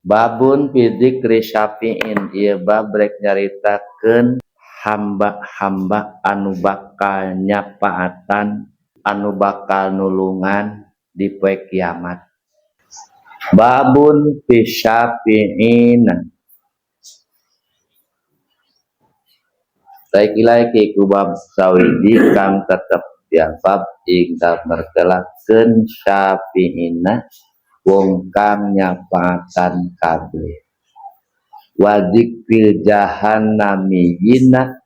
Babun fi dzikri syafi'in ieu bab rek nyaritakeun hamba-hamba anu bakal nyapaatan anu bakal nulungan di poe kiamat. Babun fi syafi'ina. Saiki-iki ku bab sawiji kang tetep ya bab ing mertelakeun syafi'ina wong kang nyapaatan kabeh. Wa dzikril jahannamiyina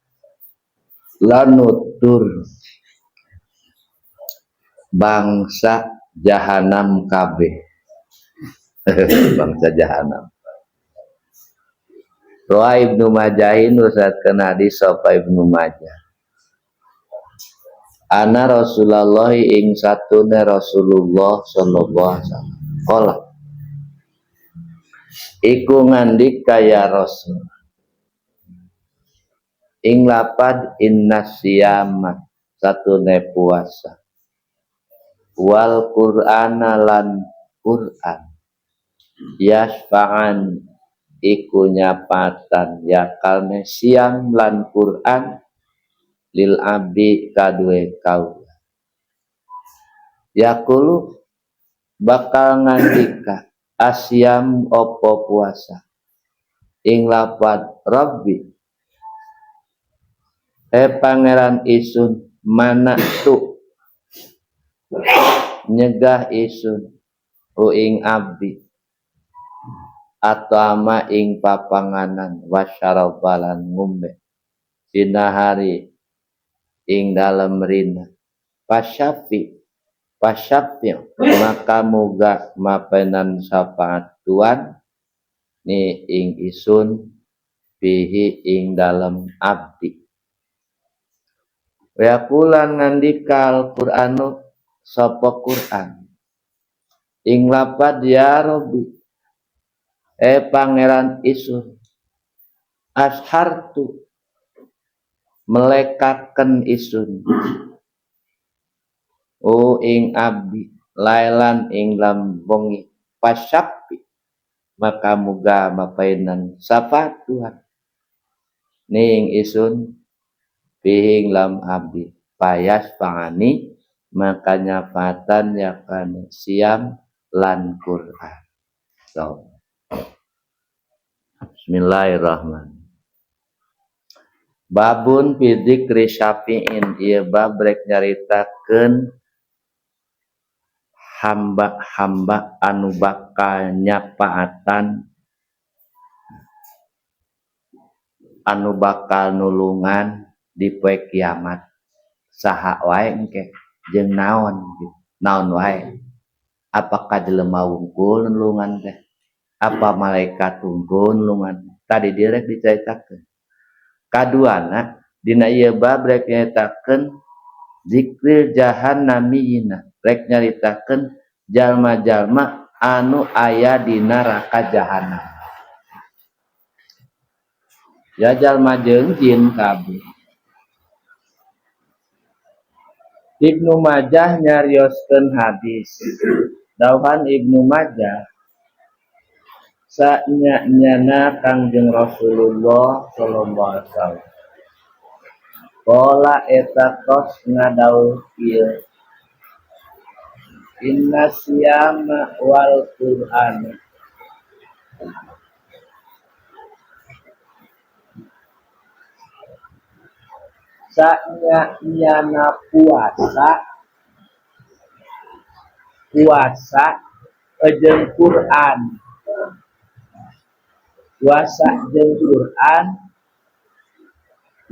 lan nutur bangsa jahanam kabeh. Bangsa jahanam. Rawa Ibnu Majah nusatkeun hadis sapa Ibnu Majah. Ana Rasulullah ing satune Rasulullah sallallahu alaihi wasallam. Qala iku ngandika ya Rasul ing lapad inna siyama satune puasa wal Qur'ana lan Qur'an yasfa'an iku nyapatan yakalne siam lan Qur'an lil abdi kadue kaula yaqulu bakal ngandika asyam opo puasa ing lapad Rabbi pangeran isun mana tu nyegah isun u ing abdi atau ama ing papanganan wasyarabalan ngombe dina hari ing dalem rina pasyafi pasyafi maka muga mapenan syafaat Tuhan ni ing isun bihi ing dalem abdi. Wa kulan ngandika Al-Qur'anu sapa Qur'an ing lapad ya Rabbi pangeran isun ashartu melekaken isun o ing abdi lailan ing lambongi pasyapi maka muga mapainan syafaat Tuhan ning isun bihing lam abdi payas pangani maka nyapatan yakane siam lan Quran. So. Bismillahirrahmanirrahim. Babun fi dzikri syafi'in ieu bab rek nyaritakeun hamba-hamba anu bakal nyapaatan anu bakal nulungan di poe kiamat saha wae engke jeung naon gitu naon wae apakah jelema wungkul nulungan teh apa malaikat wungkul nulungan tadi direk dicaritakeun. Kaduana dina ieu bab rek nyaritakeun zikril jahannamiyina rek nyaritakeun jalma-jalma anu aya di neraka jahanam. Ya jalma jeung jin kabeh. Ibnu Majah nyarioskeun hadis. Dauhan Ibnu Majah sanya-nyana Kangjeng Rasulullah sallallahu alaihi wasallam. Qala eta tos ngadawuh ieu inna siyama wal Qur'an sanya-nyana puasa puasa jeung Quran puasa jeung Quran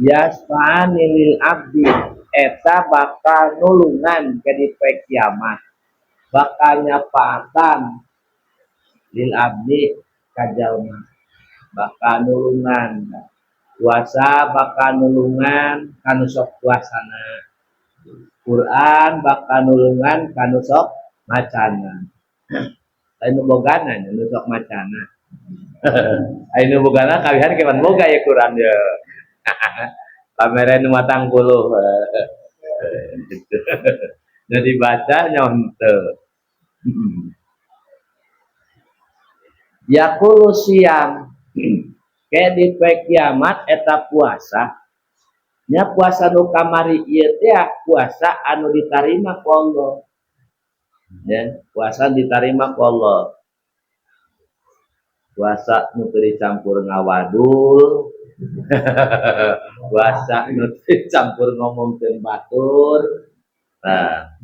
yasfa'ani lil abdi eta bakal nulungan ke di poe kiamat bakal nyapaatan lil abdi ka jalma bakal nulungan puasa bakal nulungan kanu sok puasana Quran bakal nulungan kanu sok macana lain nu bogana nu sok macana ayo nu bogana kawihan keman boga ya Quran ya kamera nu matang puluh jadi baca nyonte. Yaqulu siam ke di poe kiamat eta puasa nya puasa nu kamari ieu teh puasa anu ditarima ku Allah. Ya, puasa ditarima ku Allah. Puasa nu teu dicampur ngawadul, puasa nu teu dicampur ngomongkeun batur. Nah,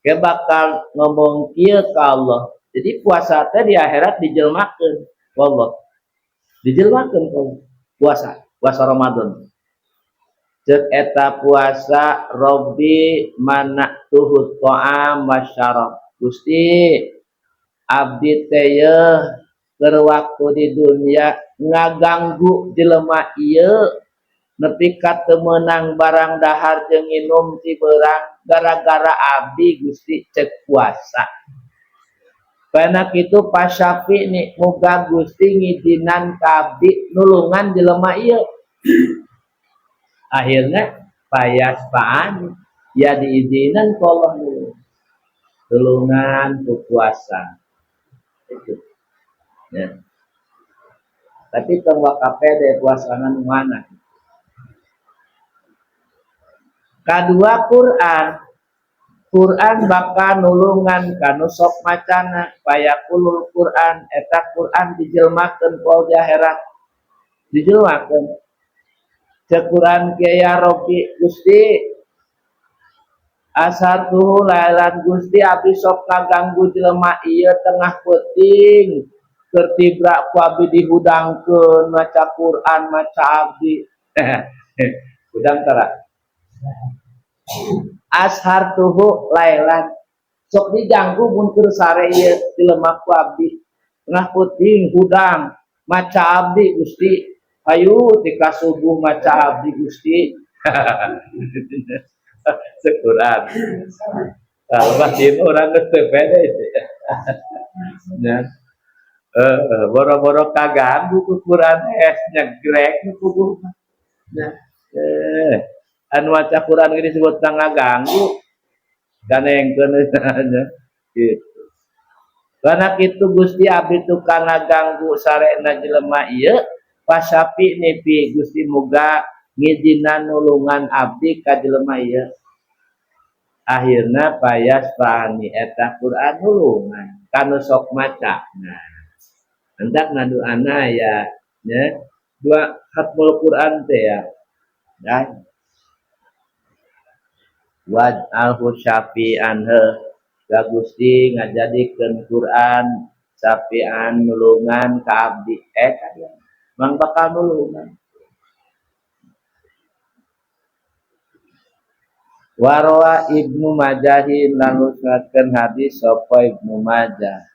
ke bakal ngomong kieu ka Allah. Jadi puasa teh di akhirat dijelmakeun ku Allah. Dijelmakeun ku Allah. Puasa, puasa Ramadan. Ceuk eta puasa Robbi mana'tuhu ta'am wasyarab. Gusti abdi teh yeuh keur waktu di dunia ngaganggu jelema ieu nepi ka teu meunang barang dahar jeung nginum ti beurang gara-gara abdi Gusti ceuk puasa. Karena kitu pasyafi ni muga Gusti ngijinan ka abdi nulungan jelema ieu. Akhirnya payasfa'ani ya diizinan ku Allah nulungan ku puasa. Itu. Ya. Tapi tong waka pede puasana nu mana. Kadua Quran. Quran bakal nulungan kanu sok macana payaqulul Quran eta Quran dijelmakeun ku di akhirat. Dijelmakeun. Ceuk Quran kieu ya Rabbi Gusti asartuhu lailan Gusti abdi sok kaganggu jelema ieu tengah peuting keur tibra ku abdi dihudangkeun maca Quran maca abdi. Hudang tara. Ashartuhu lailan sok diganggu mun keur sare ieu jelema ku abdi tengah peuting hudang maca abdi Gusti hayu tika subuh maca abdi Gusti. Sekuran. Kalau masih orang geus teu pede. Ya. Boro-boro kaganggu ku Quran es nyegrek ku. Nah, anu maca Quran ge disebut ngaganggu. Ganengkeun nya. Gitu. Karena kitu Gusti abdi tukang ngaganggu sarena jelema ieu pasapi nepi Gusti muga ngijinan nulungan abdi ka jelema ieu. Akhirna payasfa'ani eta Quran nulungan kanu sok maca. Nah, hendak ngaduana ya nya dua khatmul Quran teh ya. Dan waj'alhu syafi'an heuh ga Gusti ngajadikeun Quran syafi'an nulungan ka abdi eta dia mang bakal nulungan. Warwa Ibnu Majahin lalu sanadkeun hadis sapa Ibnu Majah.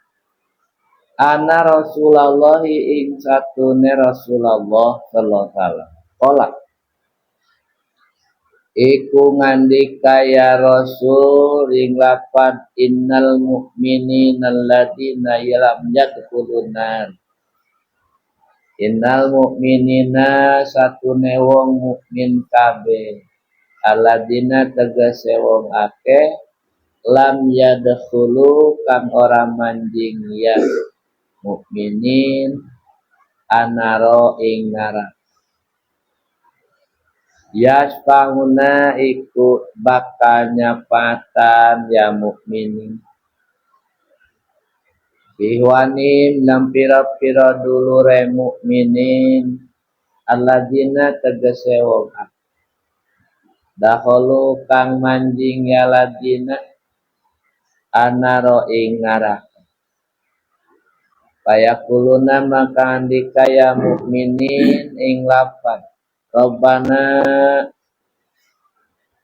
Anna Rasulullah ing satune Rasulullah sallallahu alaihi wasallam. Qala iku ngandika ya Rasul ing lapan innal mu'minina alladzina lam yadkhulun nar. Innal mu'minina satune wong mukmin kabeh alladzina tegese wong akeh lam yadkhulu kang ora manjing ya mukminin anaro ing neraka. Yasfahuna iku bakal nyapatan ya mukminin ihwanim lam pira-pira dulure mukminin alladzina tegese wong akeh dahulu kang manjing ya ladina anaro ing neraka. Payakuluna maka andika ya mukminin ing lapan Rabbana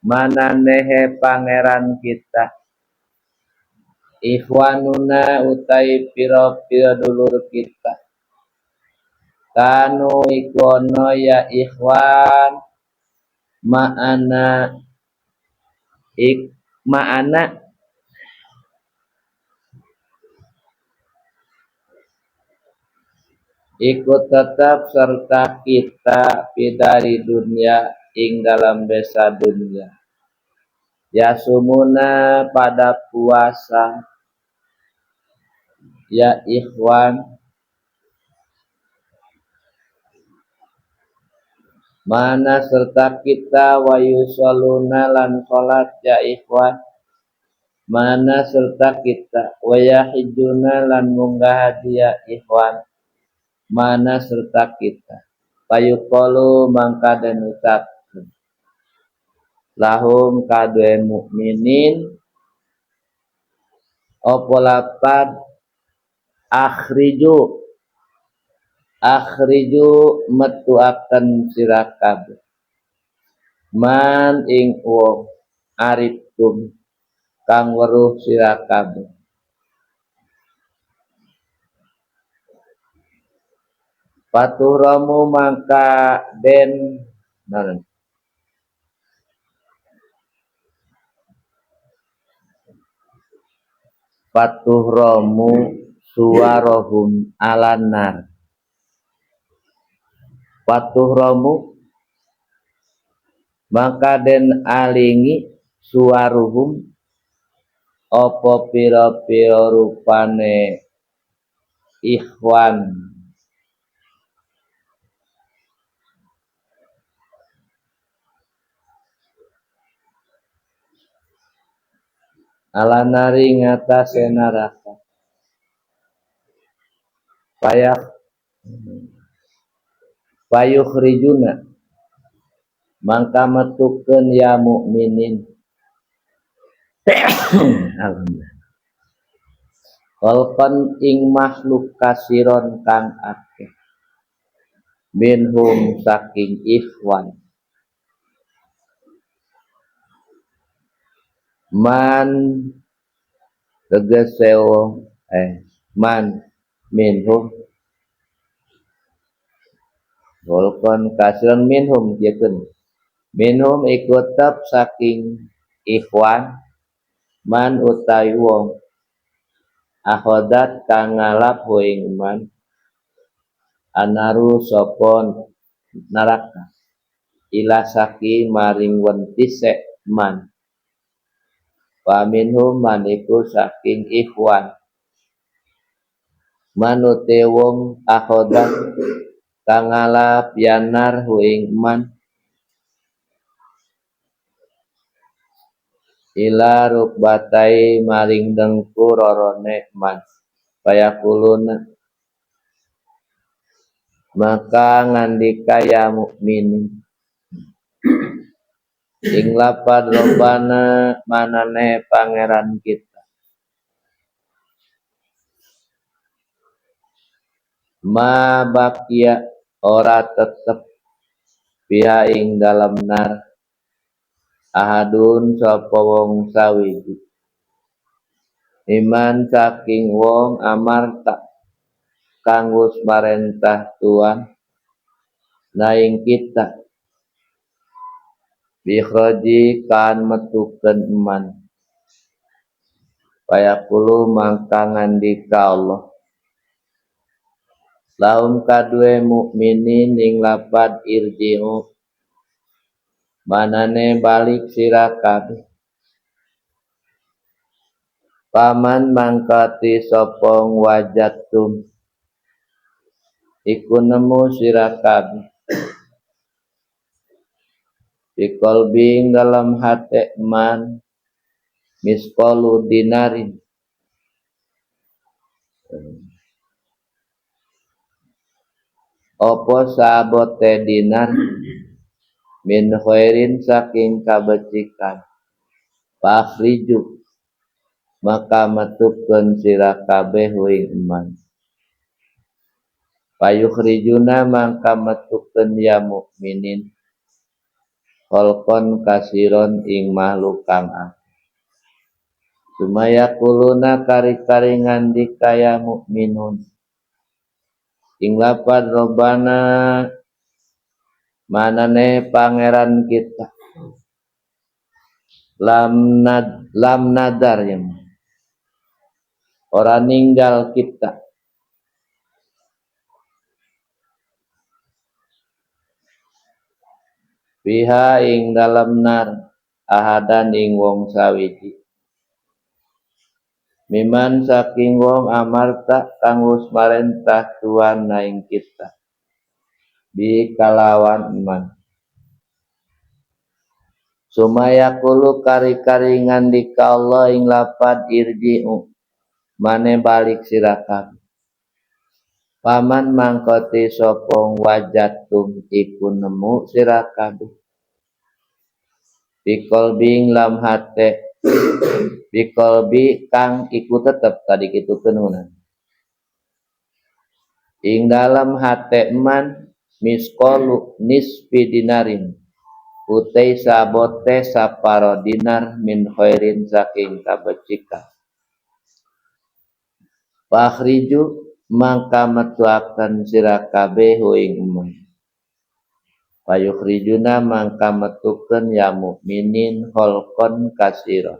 mananehe pangeran kita ikhwanuna utai pira-pira dulur kita kanu iku ana ya ikhwan ma'ana ik ma'ana ikut tetap serta kita dari dunia ing dalam desa dunia yasumuna pada puasa ya ikhwan Mana serta kita wa yusalluna lan salat ya ikhwan. Mana serta kita wa yahijuna lan munggah haji ya ikhwan. Mana serta kita payuqalu mangka den ucapkeun lahum kadue mukminin apa lapad akhriju akhriju metuaken sira kabeh man ing wong ariftum kang weruh sira kabeh paturamu mangka den naon patuhramu suwarohum alanar patuhramu maka den alingi suwaruhum apa pira-pira rupane ikhwan alanari ngatasé neraka payak payukhrijuna mangka metukeun ya mukminin alhamdulillah khalqan ing makhluk kasiron kang akeh minhum saking ikhwan man tegese wong man minhum khalqan kasiron minhum kieukeun minhum iku tetep saking ikhwan man utawi wong akhodat kang ngalap ing man anaru sapa neraka ila saking maring wentise man wa minhum man iku saking ikhwan manute wong akhodat kang ngalap yanar ing man ila rukbatai maring dengku rorone man payakuluna maka ngandika ya mukminin ing lapad robana manane pangeran kita ma bakia ora tetep pihak ing dalem nar ahadun sapa wong sawiji iman saking wong amarta kang wis marentah tuan naing kita bikhraji kan metukeun iman payaqulu mangka ngandika Allah laum kadue mukminin ing lapad irji'u manane balik sira kabeh paman mangkati sapa wajatum iku nemu sira kabeh biqalbi dalam hate man misqalu dinarin apa sabote dinar min khairin saking kabecikan fakhriju maka metukeun sira kabeh ing iman payukhrijuna mangka metukeun ya mukminin khalqan kasiron ing makhluk kang akeh sumayakuluna kari-kari ngandika ya mukminun ing lapad robana manane pangeran kita lam nadar ya ora ninggal kita biha ing dalem nar ahadan ing wong sawiji miman saking wong amarta kang wis marentah tuan naing kita bi kalawan iman. Sumayaqulu kari-kari ngandika Allah ing lapad irji'u mane balik sira kabeh. Paman mangkoti sapa wajatum iku nemu sira kabeh. Biqalbi lam hate biqalbi kang iku tetep tadi kitu kenunan. Ing dalam hate man misqalu nisfi dinarin utai sabote saparo dinar min khairin saking kabecikan. Fakhriju mangka metuaken sira kabeh ing iman. Fayukhrijuna mangka metukeun ya mukminin khalqan kasira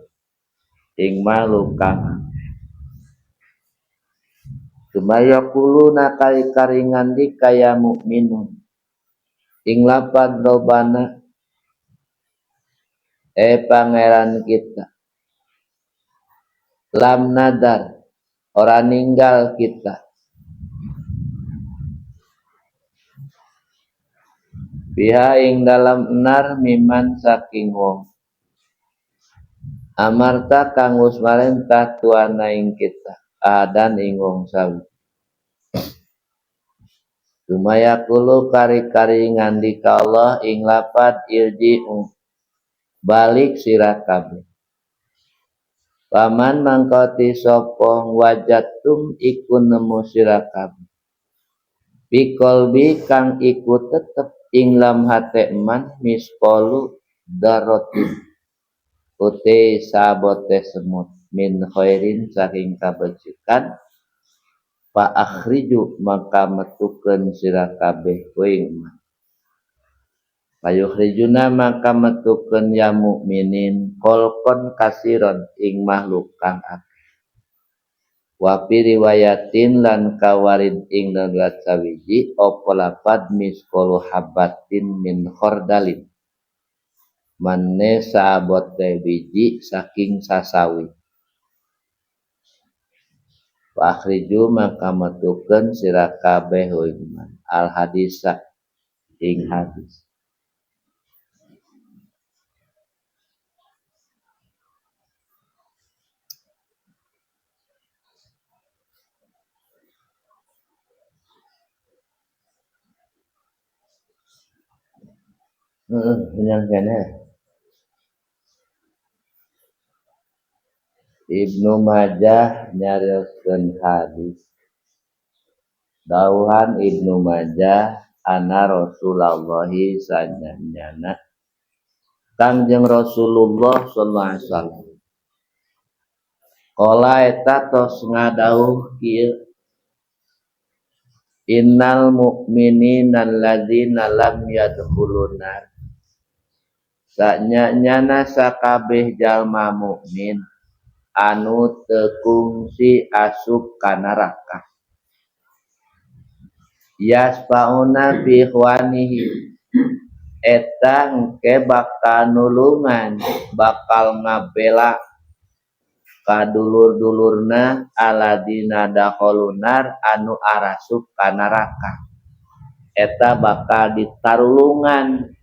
ing makhluk kang Sumayaquluna kari-kari ngandika ya mukminun ing lapad robana pangeran kita lam nadar ora ninggal kita biha ing dalam enar miman saking wong amarta kang wis marentah tuana ing kita adan ing wong sawi. Sumayaqulu kari-kari ngandika Allah ing lapad irji'u balik sira kabeh. Paman mangkoti sapa wajatum iku nemu sira kabeh. Biqalbi kang iku tetep ing lam hate man misqalu daratin ute sabote semut min khairin saking kabecikan fa akhriju maka metukeun sira kabeh ing man. Fayukhrijuna maka metukeun ya mukminin kholqon kasiron ing makhluk kang akeh. Wa fi riwayatin lan kawarid ing riwayat sawiji apa lapad misqalu habatin min khardalin manne sabote biji saking sasawi. Fa akhriju maka metukeun sira kabeh ing man al hadisa ing hadis. Kenyang kene. Ibnu Majah nyarioskeun hadis. Dawuhan Ibnu Majah anna Rasulullah sanyana Kangjeng Rasulullah sallallahu alaihi wasallam. Qala eta tos ngadawuh kieu innal mu'minina alladzina lam yadkhulun nar. Sanyana sakabeh jalma mukmin anu teu kungsi asup ka neraka. Yasfauna fi ikhwanihi eta engke bakal nulungan bakal ngabela ka dulur-dulurna aladina dakhalunar anu arasup ka neraka. Eta bakal ditarulungan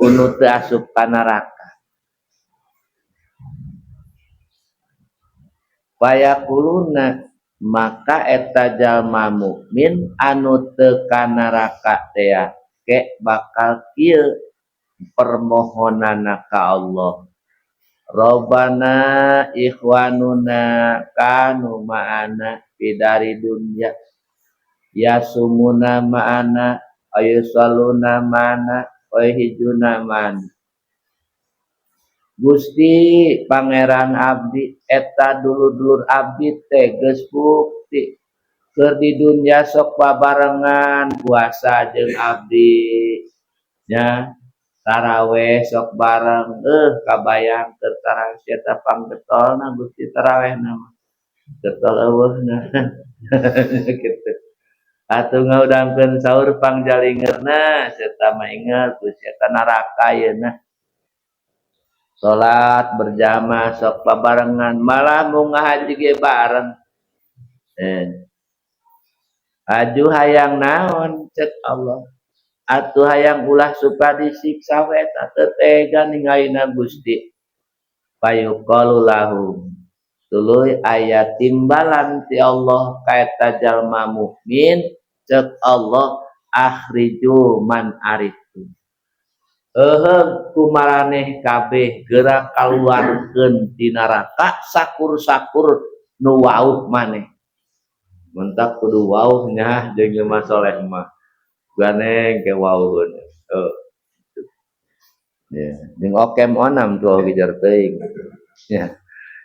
kuno teu asup ka neraka. Fayaquluna maka eta jalma mukmin anu teu ka neraka teh ke bakal kieu permohonanna ka Allah. Robbana ikhwanuna kanu ma'ana fidari dunya yasumuna ma'ana ayusalluna ma'ana hijuna man. Gusti Pangeran abdi eta dulur-dulur abdi teh geus bukti keur di dunya sok babarengan puasa jeung abdi nya taraweh sok bareng kabayang keur taraweh eta panggetolna Gusti tarawehna mah getol eueuhna kitu. Atuh ngaudangkeun sahur pangjalingeurna serta mah inget Gusti eta neraka yeuna. Salat berjamaah sok babarengan malah munggah haji ge bareng. Aju hayang naon cek Allah. Atuh hayang ulah supaya disiksa we eta teu tega ningalina Gusti. Fayuqalu lahum tuluy aya timbalan ti Allah ka eta jalma mukmin, ceuk Allah akhriju man aritu. Euheung kumaraneh kabeh geura kaluarkeun ti neraka sakur-sakur nu wauh maneh. Mentak kudu wauh nya jeung jelema soleh mah. Ganeng ke wauheun. Heuh. Ya, jeung okem onam tuh gijar teuing. Ya.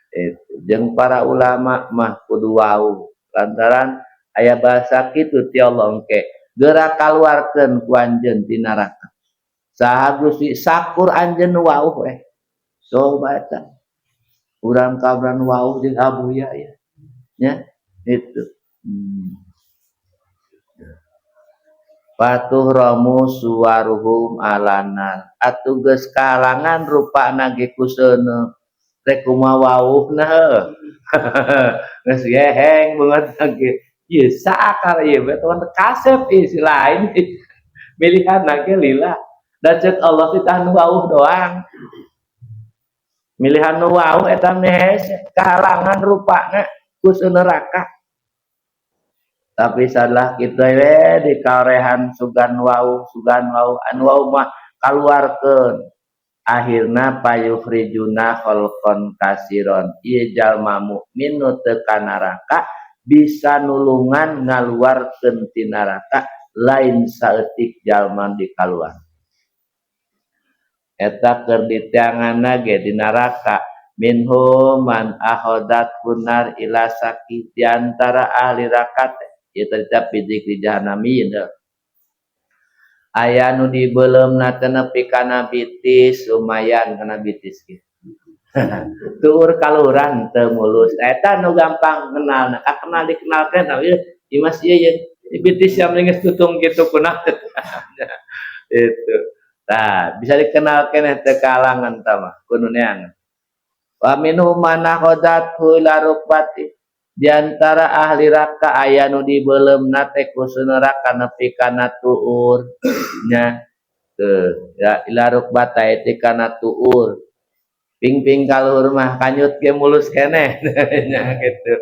Itu jeung para ulama mah kudu wauh lantaran aya bahasa kitu ti Allah engke geura kaluarkeun ku anjeun ti neraka. Saha Gusti sakur anjeun wauh we. Coba eta. Urang kabran wauh jeung abuya ya. Nya itu. Patuhramu suwaruhum alanar. Atuh geus kalangan rupana ge ku seuneu. Rek kumaha wauhna heuh. Geus geheng banget ge. Ieu saakal ieu we teman kasep ieu si lain. Milihan ge lila. Da ceuk Allah titah nu wauh doang. Milihan nu wauh eta mah hese kahalangan rupana ku neraka. Tapi salah kitu we dikarehan sugan wauh anu wauh mah kaluarkeun. Akhirna payukhrijuna khalqan kasiron. Ieu jalma mukmin nu teu ka neraka bisa nulungan ngaluarkeun ti neraka lain saeutik jalma dikaluar. Eta keur diteanganna ge di neraka minhum man akhadat hunar ila saki di antara ahli neraka teh ieu teh tapi dzikri jahannami ieu aya nu dibeuleumna teh nepi kana bitis lumayan kana bitis ge tuur kaluran teu mulus eta nu gampang kenalna kenal dikenalkeun ieu ieu mas ieu ye bitis yang geus tutung kitu kunaon itu. Nah, bisa dikenalkeun teh kalangan tah mah kudu neangan. Wa minhum man akhadathu ila rukbati. Di antara ahli neraka aya nu dibeuleumna teh ku neraka nepi kana tuur nya. Teu, ya ila rukbata teh kana tuur. Ping-ping kaluhur mah kanyut ge mulus keneh nya kitu.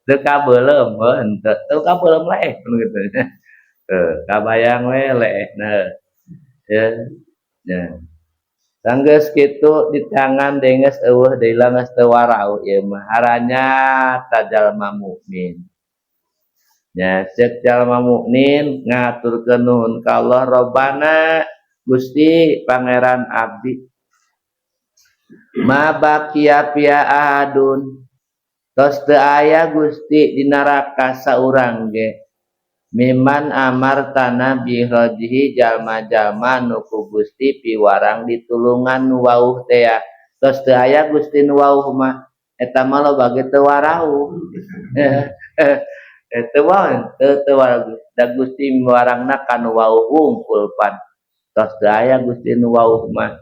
Teu kabeuleum heuh henteu, teu kabeuleum leeh kitu nya. Teu, kabayang we leehna. Ya. Ya. Sanggeus kitu di tangan deui geus eueuh deui lah geus teu warau ieu mah haranya ta jalma mukmin. Nya ceuk jalma mukmin ngaturkeun nuhun ka Allah Robbana Gusti Pangeran abdi. Ma baqiya fiha ahadun. Tos teu aya Gusti di neraka saurang ge. Miman amartana bihrojihi jalma-jalma nu ku Gusti piwarang ditulungan nu wauh teh ya. Tos teu aya Gusti nu wauh mah eta mah loba ge teu warauh. Teu wae teu warauh. Da Gusti miwarangna ka nu wauh wungkul pan. Tos teu aya Gusti nu wauh mah.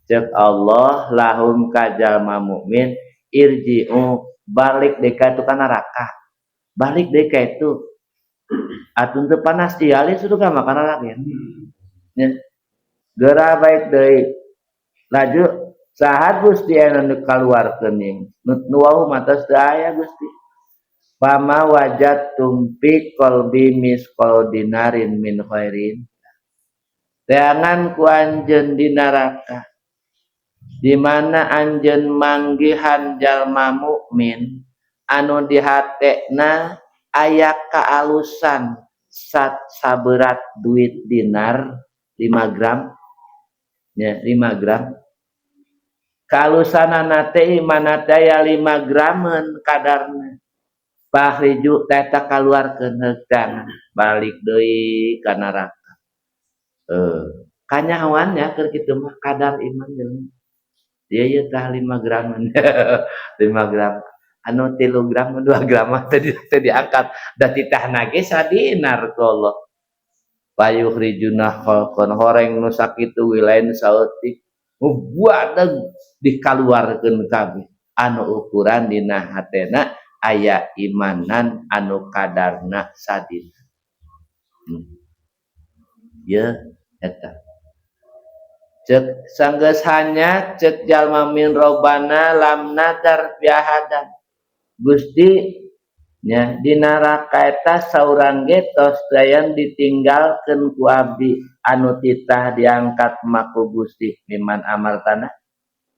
Ceuk Allah lahum ka jalma mukmin irji'u balik deui ka itu ka neraka. Balik deui ka itu. Atuh teu panas dialih surga mah kana neraka. Nya. Geura baik deui. Laju saha Gusti anu nu kaluarkeun ieu? Nu wauh mah tos teu aya Gusti. Fama wajadtum fi qalbi misqal dinarin min khairin. Teangan ku anjeun di neraka. Di mana anjeun manggihan jalma mukmin anu di hatena aya kaalusan sat saberat duit dinar 5 gram ya 5 gram kaalusanana teh imanna teh aya 5 grameun kadarna Fahriju teh kaluarkeun heug balik deui ka neraka. Kanyahoan nya keur kitu mah kadar iman jelema. Ieu ieu tah 5 gram. 5 gram. Anu 3 gram 2 gram mah teu diangkat da titahna ge sadinar ku Allah. Payukhrijuna khalqan horeng nu sakitu lain saeutik. Buadeg dikaluarkeun kabeh anu ukuran dina hatena aya imanan anu kadarna sadina. Ye eta cek sanggeus hanya cek jalma min robana lam nadar biahadan Gusti nya di neraka eta saurang ge tos dayan ditinggalkeun ku abdi anu titah diangkat maku Gusti miman amartana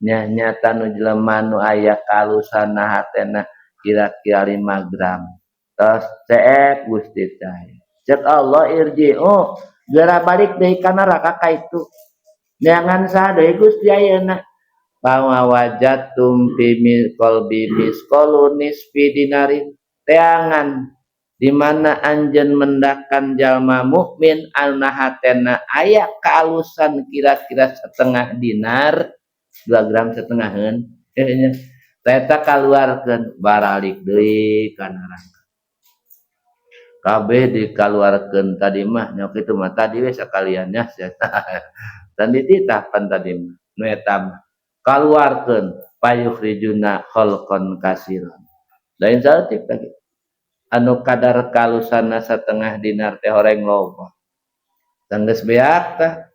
nya nyata nu jelema nu aya kalusanna hatena kira-kira 5 gram tos ceek Gusti teh cek Allah irji'u geura balik deui ka neraka ka itu neangan saha deui Gusti ayeuna pamawajatum fi qalbi misqalu nisfi dinarin teangan di mana anjeun mendakan jalma mukmin anu hatena aya kaalusan kira-kira setengah dinar 2 gram setengaheun nya eta kaluarkeun baralik deui ka neraka kabeh dikaluarkeun tadi mah nya kitu mah tadi we sakalian nya dan dititah pan tadi mah nu eta mah kaluarkeun payukhrijuna khalqan kasiran lain saeutik lagi anu kadar kalusanna setengah dinar teh horeng loba sanggeus beak tah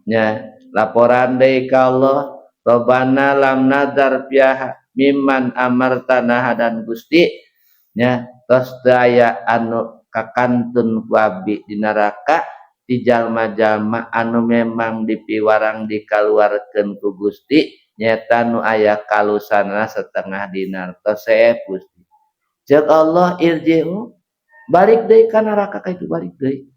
nya laporan deui ka Allah Robbana lam nazar fiha mimman amartana hadan Gusti nya tos teu aya anu kakantun ku abdi di neraka di jalma-jalma anu memang dipiwarang dikaluarkeun ku Gusti nyata nu aya kalusanna setengah dinar tos seep Gusti cek Allah irji'u balik deui ka neraka ka itu balik deui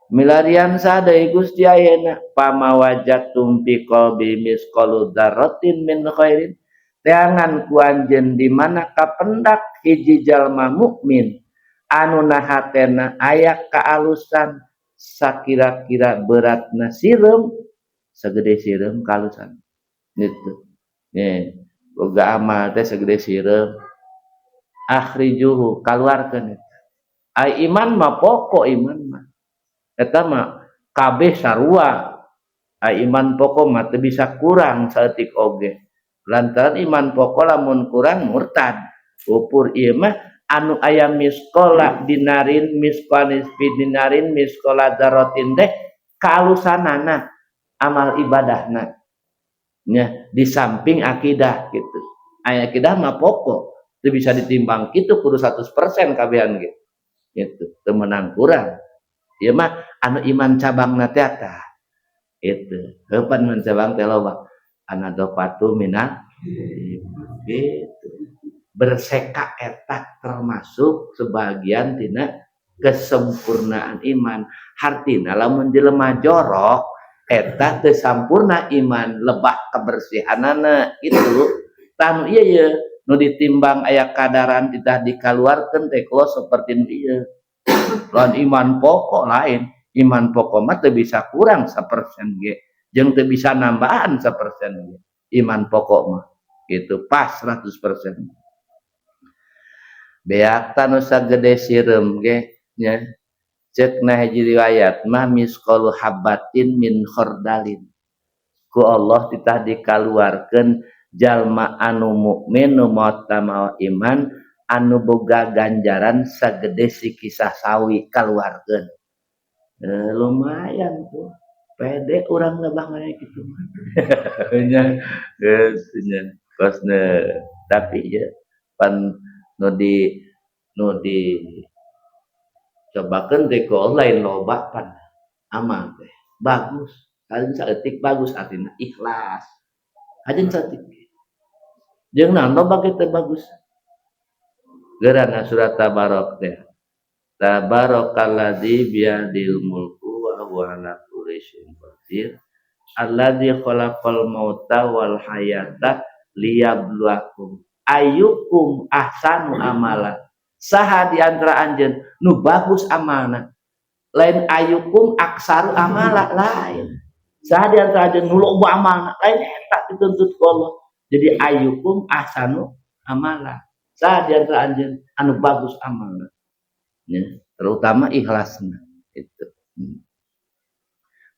milarian sadeui Gusti ayeuna pamawajatum fi qalbi misqalu dzarratin min khairin teangan ku anjeun di mana kapendak hiji jalma mukmin anu hatena aya kaalusan sakira-kira beratna sireum sagede sireum kalusan gitu nih boga amal teh segede sireum akhrijuhu kaluarkeun eta ai iman mah pokok iman mah eta mah kabeh sarua ai iman pokok mah teu bisa kurang saeutik oge lantaran iman pokok lamun kurang murtad upur ieu mah anu aya miskola dinarin miskola nisfi dinarin miskola dzarratin teh kaalusanana amal ibadahna nya di samping akidah gitu aya akidah mah pokok teu bisa ditimbang kitu kudu 100% kabehan ge gitu teu meunang kurang ieu mah anu iman cabangna teh tah itu heupan mun cabang teh loba anadofatu minal gitu berseka eta termasuk sebagian tina kesempurnaan iman hartina lamun jelema jorok eta teu sampurna iman lebah kebersihanana itu tah nu ieu ye nu ditimbang aya kadaran titah dikaluarkeun teh kos seperti nu ieu lawan iman pokok lain iman pokok mah teu bisa kurang 1% ge jeung teu bisa nambahan 1% ge iman pokok mah gitu pas 100%. Beak nu sagede sireum ge nya cek na hiji riwayat mah misqalu habbatin min khardalin ku Allah titah dikaluarkeun jalma anu mukmin nu maot iman anu boga ganjaran sagede si kisah sawi kaluarkeun. Lumayan tuh pede urang lebah mah kitu mah nya geus nya kosna tapi ya pan nu di cobakeun teh ku Allah lain loba pan amal teh bagus kajeun saeutik bagus artina ikhlas kajeun saeutik jeung naon loba ge teh bagus geurana surat tabarok teh tabarakalladzi biyadil mulku wa huwa ala kulli syai'in qadir alladzi khalaqal mauta wal hayata liyabluwakum ayyukum ahsanu amala saha di antara anjeun nu bagus amalna lain ayyukum aksaru amala lain saha di antara anjeun nu loba amalna lain eta dituntut ku Allah jadi ayyukum ahsanu amala saha di antara anjeun anu bagus amalna ya, terutama ikhlasna itu.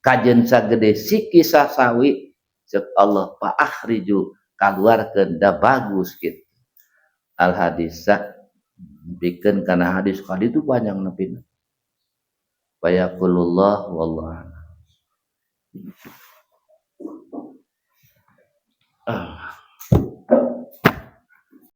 Kajeun sagede si kisah sawi cek Allah fa akhriju kaluarkeun da bagus gitu al hadisa bikeun kana hadis kali itu panjang nepina. Fayaqulullah wallahu a'lam.